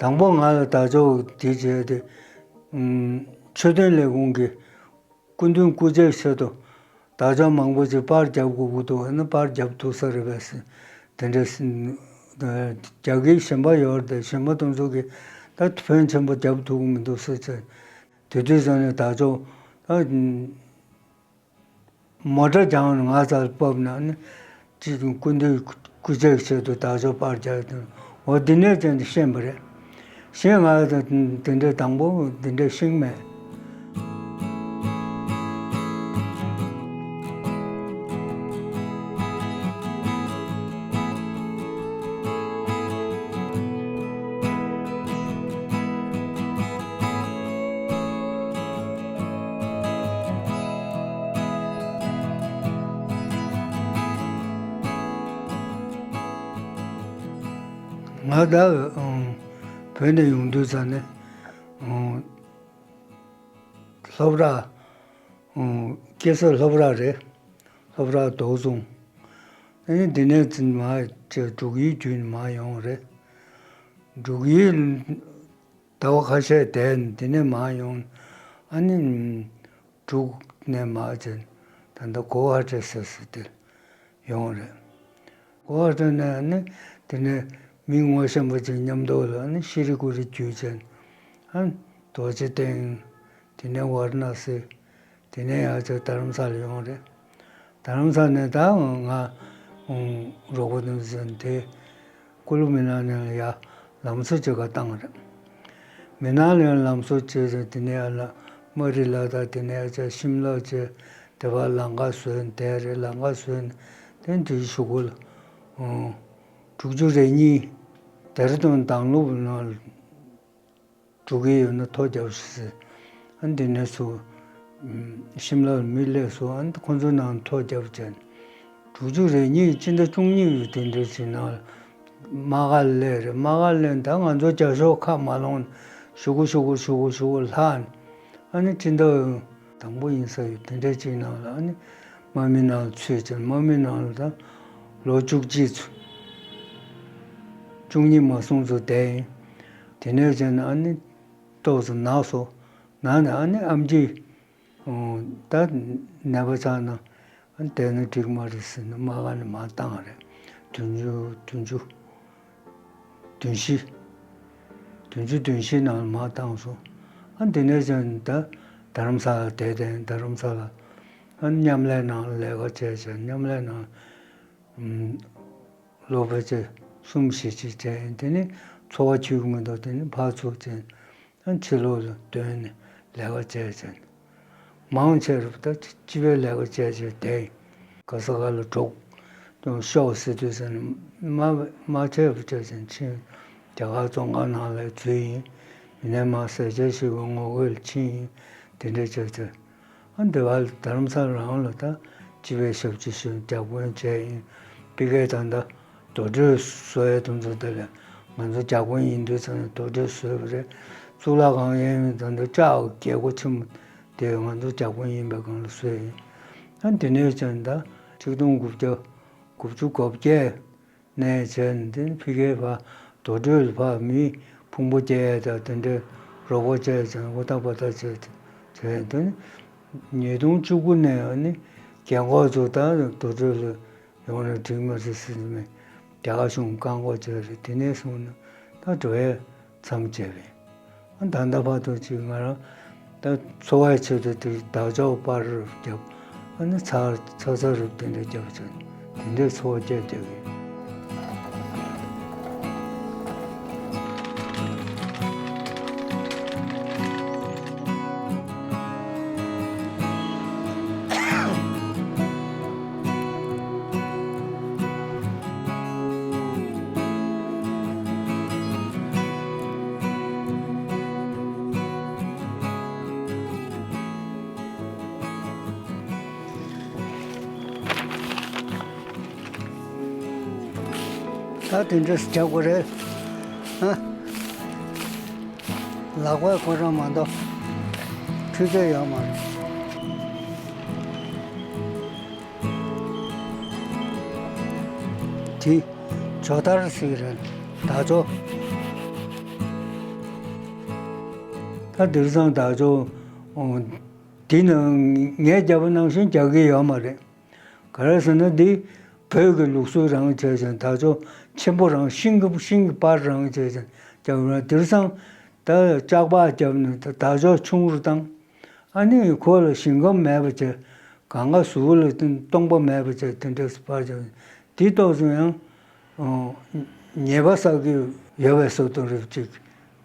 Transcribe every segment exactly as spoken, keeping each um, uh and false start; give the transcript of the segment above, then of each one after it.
དང་པོ་ང་ལ་དར་ལྕོག་དེ་བྱས་ཏེ། ཨུམ། ཆོས་དོན་ལས་ཁུངས་ཀྱི་སྐུ་མདུན་སྐུ་ཕྱྭའི་ཆེད་དུ་དར་ལྕོག་མང་པོ་ཅིག་པར་རྒྱབ་དགོས་ཀྱི་འདུག་ཨ་ནི་པར་རྒྱབ་ཐུབ་ས་རེད་པས་ཟེར། དེ་འདྲ་ཟེར། རྒྱ་སྐད་གཞན་པ་ཡོད་རེད་དེ། གཞན་པ་དེ་ཚོ་གིས་ད་ཕོན་ཆེན་པོ་རྒྱབ་ཐུབ་ཀྱི་མི་འདུག་ཟེར་བྱས། དེ་དུས་ཙམ་ནས་དར་ལྕོག་ད་མོ་ཊ་སྦྱངས་ནས་ང་རྩར་ཕབ་ནས་ནི་ཅིག་སྐུ་མདུན་སྐུ་ཕྱྭའི་ཆེད་དུ་དར་ལྕོག་པར་རྒྱག་དང་། འོ་འདི་ནས་ཀྱང་ཤེས་པ་རེད། གཞན་ང་དེ་འདྲའི་དང་པོ་འདི་འདྲའི་ཤེས་མེད། ང་ད་ཨང་བོད་ནས་ཡོང་དུས་ཙམ་ནས་ཨང་སློབ་གྲྭ། ཨང་སྐྱེས་ས་སློབ་གྲྭ་རེད། སློབ་གྲྭ་རྡོ་རྫོང་། ཨ་ནི་འདི་ནས་ཙམ་མར་ཅིག་འབྲུག་ཡུལ་བརྒྱུད་ནས་མར་ཡོང་རེད། འབྲུག་ཡུལ་ཟླ་བ་ཁ་ཤས་བསྡད་ནས་འདི་ནས་མར་ཡོང་། ཨ་ནི་འབྲུག་ནས་མར་ཅིག་ད་ལྟ་གོ་ཧ་ཊ་ཟེར་ས་དེ་ཡོང་རེད། གོ་ཧ་ཊ་ནས་ཨ་ནི་དེ་ནས་མི་ངོ་ཤེས་པ་ཅིག་མཉམ་དུ་ལ་ཨ་ནི་ཤི་རི་ཀུ་རི་བརྒྱུད་བྱས། ཨ་རྡོ་རྗེ་གདན། དེ་ནས་ཝཱ་ར་ཎ་སི། དེ་ནས་ཡང་ཅིག་རྡ་རམ་ས་ལ་ཡོང་རེད། རྡ་རམ་ས་ནས་ད་ང་རོགས་པ་དང་འཛིན་དེ་ཀུ་ལུ་མི་ནང་ནས་ཡར་ལམ་བཟོ་བྱེད་ག་བཏང་རེད། མི་ནང་ནས་ལམ་བཟོ་བྱས་ཏེ་དེ་ནས་ཡར་ལ་མ་རི་ལ་དང་དེ་ནས་ཡར་ཅིག་ཤིམ་ལ་བྱས། དེ་བར་ལམ་ཁ་བཟོས། དེ་རེད། ལམ་ཁ་བཟོས་ནས་དེ་དུས་གཞུག་གུ་ལ་དྲུག་ཅུ་རེ་གཉིས་རྡ་རམ་ས་དང་ལུག་ནང་འགྲོ་གི་ཡོད་ན་ཐོ་རྒྱབ་ཤིག་ཟེར། ཨ་འདི་ནས་ཚུར་ཤིམ་ལ་ལ་མི་སླེབས་སོང་། ཨ་ཁོང་ཚོའི་ནང་ཐོ་རྒྱབ་བྱས། དྲུག་ཅུ་རེ་གཉིས་སྤྱི་ཟླ་བཅུ་གཉིས་ཡོད་དེ་འདྲ་ཞིག་ནང་དམག་སྒར་སླེབས་རེད། དམག་སྒར་སླེབས་ད་ང་ཚོ་རྒྱབ་ཤོག་ཁ་མ་ལོངས་ནས་ཞུ་གུ་ཞུ་གུ་ཞུ་གུ་ཞུ་གུ་ལྷག་ནས། ཨ་ནི་སྤྱི་ཟླ་དང་པོ་ཡིན་ས་ཡོད་དེ་འདྲ་ཅིག་ནང་ལ་ཨ་ནི་དམག་མི་ནང་ལ་ཚུད་ཅིང་། དམག་མི་ནང་ལ་ད་ལོ་བཅུ་གཅིག་ཚུད། བཅུ་གཉིས་མ་སོང་ཚུལ་བསྡད་ཡིན། དེ་ནས་བྱས་ན་ཨ་ནི་ཏོག་ཙམ་ན་སོང་། ན་ནས་ཨ་ནི་ཨེམ་ཆི་ད་ནད་པ་ཆགས་ན་ཨ་ནི་བསྡད་ན་འགྲིག་མ་རེད་ཟེར་ནས་དམག་སྒར་ནས་མར་བཏང་རེད། བདུན་ཅུ་བདུན་ཅུ་བདུན་བཞི། བདུན་ཅུ་བདུན་བཞི་ནང་ལ་མར་བཏང་སོང་། ཨ་འདི་ནས་བྱས་ནས་ད་རྡ་རམ་ས་ལ་བསྡད་དེ། རྡ་རམ་ས་ལ་ཨ་མཉམ་ལས་ནང་ལ་ལས་ཀ་བྱས་བྱས། མཉམ་ལས་ནང་ལ་ལོ་ཕལ་ཆེར་གསུམ་བཞི་ཅིག་བྱས། དེ་ནས་འཚོ་བ་འཁྱོལ་གྱི་མི་འདུག་དེ་ནས་ཕར་ཚུར་བྱས། ཨ་ཕྱི་ལོགས་ལ་ཐོན་ནས་ལས་ཀ་བྱས་བྱས། མང་ཆེ་རུ་ད་སྤྱི་པའི་ལས་ཀ་བྱས་བྱས་བསྡད། ག་ས་ག་ལ་འགྲོ། ཤོག་ཟེར་དུས་ཙམ་ནས་མ་མ་ཆད་པ་བྱས་བྱས་ཕྱིན། རྒྱ་གར་བཙོན་ཁང་ནང་ལ་འཛུལ་ཡིན། ཡིན་ནའི་མར་ཟས་བཅད་ཞི་བའི་ངོ་རྒོལ་ལ་ཕྱིན་ཡིན། དེ་འདྲ་བྱས་བྱས། ཨ་འདི་བར་ལ་རྡ་རམ་ས་ལ་རང་ལ་ད་སྤྱི་པའི་ཞབས་ཕྱི་ཞུ། ཇག་དཔོན་བྱས་ཡིན། ཕ་གིའི་ད་ལྟ་རྡོ་བགྲོད་བཟོ་ཡས་དེ་ཚོ་དེ་ལ་ང་ཚོ་ཇག་དཔོན་ཡིན་དུས་ཙམ་ནས་རྡོ་བགྲོད་བཟོས་པ་རེད། གཙུག་ལག་ཁང་གཡས་གཡོན་ད་ལྟ་བྲག་རྒྱལ་སྒོ་ཆེན་མོ་དེ་ང་ཚོ་ཇག་དཔོན་ཡིན་པའི་སྒང་ལ་བཟོས་ཡིན། ཨ་འདི་ནས་བྱས་ད་ཆིག་སྟོང་དགུ་བརྒྱ་དགུ་བཅུ་གོ་བརྒྱད་ནས་བྱས་ནས་དེ་ཕ་གིའི་ཕར་རྡོ་བགྲོད་ལ་ཕར་མི་ཕུང་པོ་རྒྱག་ཡས་དང་དེ་འདྲའི་རོགས་པ་བྱས་ཙང་ཧུར་ཐག་པ་ཐག་བྱས་བྱས། དེ་ནས་ཉིས་སྟོང་བཅུ་དགུ་ནས་ཨ་ནི་རྒན་གོག་ཚོ་ད་རྡོ་བགྲོད་ལ་ཡོང་ན་འགྲིག་མ་རེད་ཟེར་ནས་རྒྱ་གར་གཞུང་བཀག་འགོག་བྱས་རེད། དེ་ནས་བཟུང་ནས་ད་འགྲོ་ཡས་མཚམས་བཅད་པས། ཨ་ད་ལྟ་བར་དུ་ཅིག་ང་རང་ད་འཚོ་བའི་ཆེད་དུ་དེ་དར་ལྕོག་པར་རུབ་བརྒྱབ། ཨ་ནི་ཚ་ཚ་ཚ་རུབ་དེ་འདྲ་བརྒྱབ་བྱས་དེ་འདྲའི་འཚོ་བ་སྐྱེལ་བསྡད་ཡོད། ད་དེ་འདྲས་རྒྱག་དགོས་རེད། ཨ། ལག་པས་ཁོ་རང་མ་གཏོགས་འཕྲུལ་ཆས་ཡོད་མ་རེད། དེ་ཇོ་དར་ཟེར་གྱི་རེད། དར་ལྕོག་ད་དེང་སང་དར་ལྕོག་འདི་ནང་ངས་བརྒྱབ་པ་ནང་བཞིན་རྒྱག་གི་ཡོད་མ་རེད། ག་རེ་ཟེར་ན་འདི་བོད་ཀྱི་ལུགས་སྲོལ་རང་བྱས་ཙང་དར་ལྕོག་ཆེན་པོ་རང་ཤིང་གི་ཤིང་གི་པར་རང་བྱས་ཙང་རྒྱག་རང་དེང་སང་ད་ལྕགས་པར་བརྒྱབ་ནས་ད་དར་ལྕོག་ཆུང་རུ་བཏང་། ཨ་ནི་ཁོ་ལ་ཞིང་ཁམས་མེད་པ་བྱས། གང་ག་ཟུར་ལ་སྟོང་པ་མེད་པ་བྱས་དེ་འདྲས་སུ་ཕར་བྱས། དེ་ཏོག་ཙམ་ཡང་ཉེས་པ་བསགས་ཀྱི་ཡོད་པའི་བཟོ་ལྟ་རེད་ཅིག་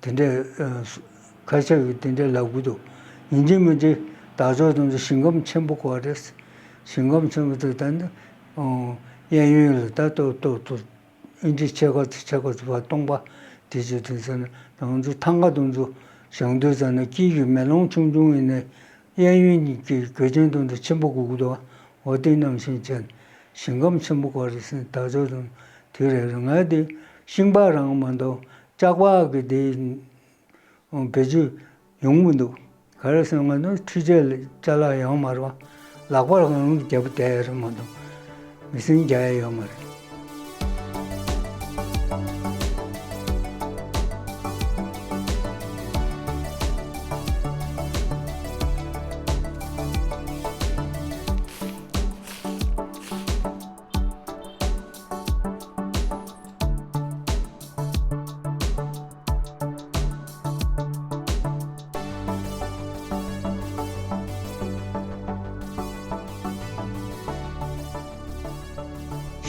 དེ་འདྲས་ཁ་ཤས་ཀྱིས་དེ་འདྲས་ལབ་གི་འདུག་ཡིན་གཅིག་མིན་གཅིག་དར་ལྕོག་དེ་ཚོ་ཞིང་ཁམས་ཆེན་པོ་དགོས་རེད། ཞིང་ཁམས་ཆེན་པོ་དེ་ད་ནི་གཡས་གཡོན་ལ་ད་ཏོག་ཏོག་ཏོག་ཨིན་ཇི་ཕྱེད་ཀ་ཚོ་ཕྱེད་ཀ་ཚོ་བར་སྟོང་པ་དེ་ཚོ་དེ་ཚོ་ནི་ང་ཚོ་ཐང་ག་དེ་ཚོ་བཞེངས་དུས་ཙམ་ན་དཀྱིལ་གྱི་མེ་ལོང་ཆུང་ཆུང་ཡིན་ནའི་གཡས་གཡོན་གྱི་གོས་ཆེན་དེ་ཚོ་ཆེན་པོ་དགོས་ཀྱི་འདུག་འོ་དེ་ནང་བཞིན་བྱས་ཞིང་ཁམས་ཆེན་པོ་དགོས་རེད་ཟེར་ནས་དར་ལྕོག་དེ་དེ་རེད་རེད། ང་དེ་ཤིང་པར་རང་མ་གཏོགས་ལྕགས་པར་གྱི་དེ་བེད་སྤྱོད་ཡོང་མི་འདུག་ག་རེ་ཟེར་ན་ང་ཚོ་འཕྲུལ་ཆས་ལ་ཅ་ལག་ཡོད་མ་རེད་པ། ལག་པར་གང་རུང་རྒྱབ་བསྡད་ཡོད་རེད་མ་གཏོགས་མི་སེར་རྒྱག་ཡ་ཡོད་མ་རེད།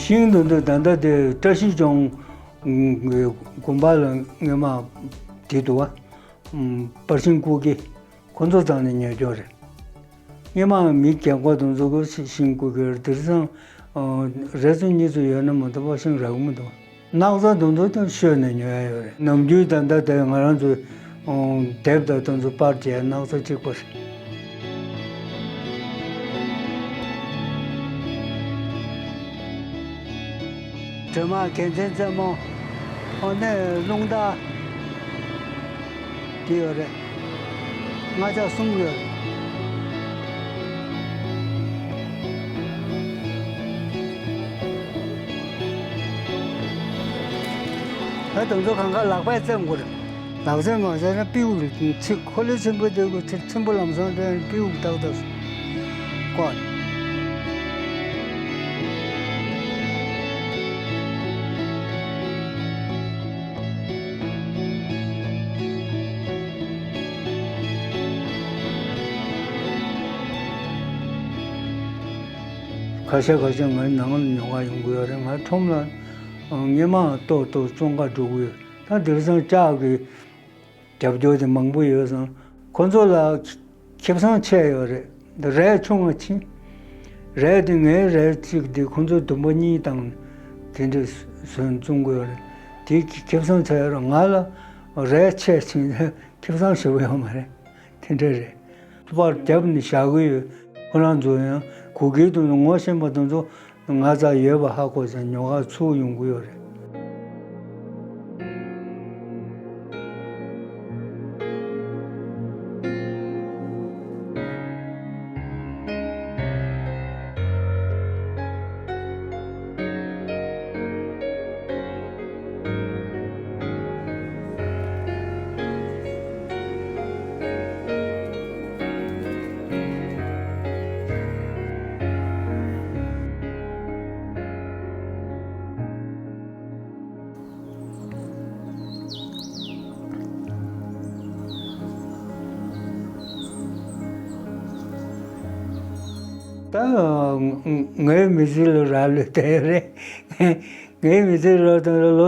ཤིང་དེ་ཚོ་ད་ལྟ་དེ་བཀྲ་ཤིས་ལྗོངས་ཀྱི་དགོན་པ་ལ་སྔོན་མ་དེ་འདུག་པ། པར་ཤིང་རྐུ་མཁན་ཁོ་ཚོ་རྩ་ནས་ཉོ་རྒྱུ་རེད། སྔོན་མ་མི་རྒན་པ་དེ་ཚོ་གིས་ཤིང་རྐུ་གི་རེད། དེང་སང་རེ་ཚོ་གཉིས་ཚོ་ཡོད་ན་མ་གཏོགས་པར་ཤིང་རག་གི་མི་འདུག་སྣག་ཚ་དེ་ཚོ་ཀྱང་ཤོད་ནས་ཉོ་ཡ་ཡོད་རེད། ནམ་རྒྱུན་ད་ལྟ་དེ་ང་རང་ཚོའི་དེབ་དང་དེ་ཚོ་པར་བྱས་སྣག་ཚ་གཅིག་པ་རེད། སྒྲོལ་མ་རྒྱལ་མཚན་རྩེ་མོ། ཨོ་ནས་རླུང་རྟ་དེ་ཡོད་རེད། མངའ་ཆ་གསུམ་ཡོད་རེད། ད་དེ་ཚོ་གང་ག་ལག་པས་བཙེམ་དགོས་རེད། ལག་རྩལ་མ་བྱས་ན་པིའུ་ཚིག་འཁོར་ལོ་ཆེན་པོ་དེ་གུ་ཚིག་ཆེན་པོ་ལམ་སང་དེ་པིའུ་ཏག་ཏག་བཀོག་ཁ་ཤས་ཁ་ཤས་ངའི་ནང་ལ་ཉོ་ག་ཡོང་གི་ཡོད་རེད། ང་ཁྲོམ་ལ་སྔོན་མ་ཏོག་ཏོག་བཙོང་ག་འགྲོ་གི་ཡོད། ད་དེང་སང་ལྕགས་ཀྱི་རྒྱབ་སྐྱོར་དེ་མང་པོ་ཡོད་ཙང་ཁོ་ཚོ་ལ་ཁེ་བཟང་ཆེ་ཡོད་རེད། འདི་རས་ཆུང་ང་ཕྱིན། རས་དེ་ངའི་རས་གཅིག་དེ་ཁོ་ཚོ་བདུན་པ་གཉིས་བཏང་དེ་འདྲས་བཟོས་བཙོང་དགོས་ཡོད་རེད། དེ་ཁེ་བཟང་ཆེ་ཡོད་རེད། ང་ལ་རས་ཆེ་ཕྱིན་ཁེ་བཟང་ཞེ་པོ་ཡོད་མ་རེད། དེ་འདྲ་རེད། པར་བརྒྱབ་ནས་བཞག་གི་ཡོད། ཁོ་རང་ཚོ་ཡང་གུ་གེ་དེ་ཚོ་ངོ་ཤེས་པ་དེ་ཚོ་ང་རྩ་ཡོད་པ་ཧ་གོ་ཙང་ཉོ་ག་ཚུར་ཡོང་གི་ཡོད་རེད། ད་ངའི་མི་ཚེ་ལ་རག་ལས་བསྡད་ཡོད་རེད། ངའི་མི་ཚེ་ལ་དང་ལོ་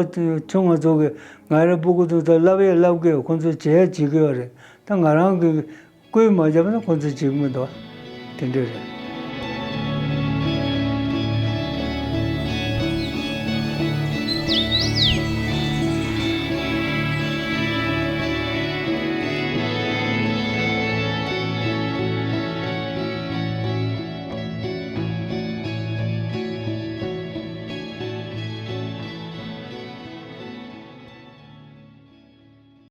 ཆུང་ང་ཚོ་གི་ང་རའི་སྤུ་གུ་ཚོ་ད་བསླབ་ཡས་བསླབ་གི་ཡོད། ཁོ་ཚོ་བྱེད་ཡས་བྱེད་གི་ཡོད་རེད། ད་ང་རང་གི་སྐུལ་མ་བརྒྱབ་ན་ཁོ་ཚོ་བྱེད་གི་མི་འདུག་དེ་འདྲ་རེད།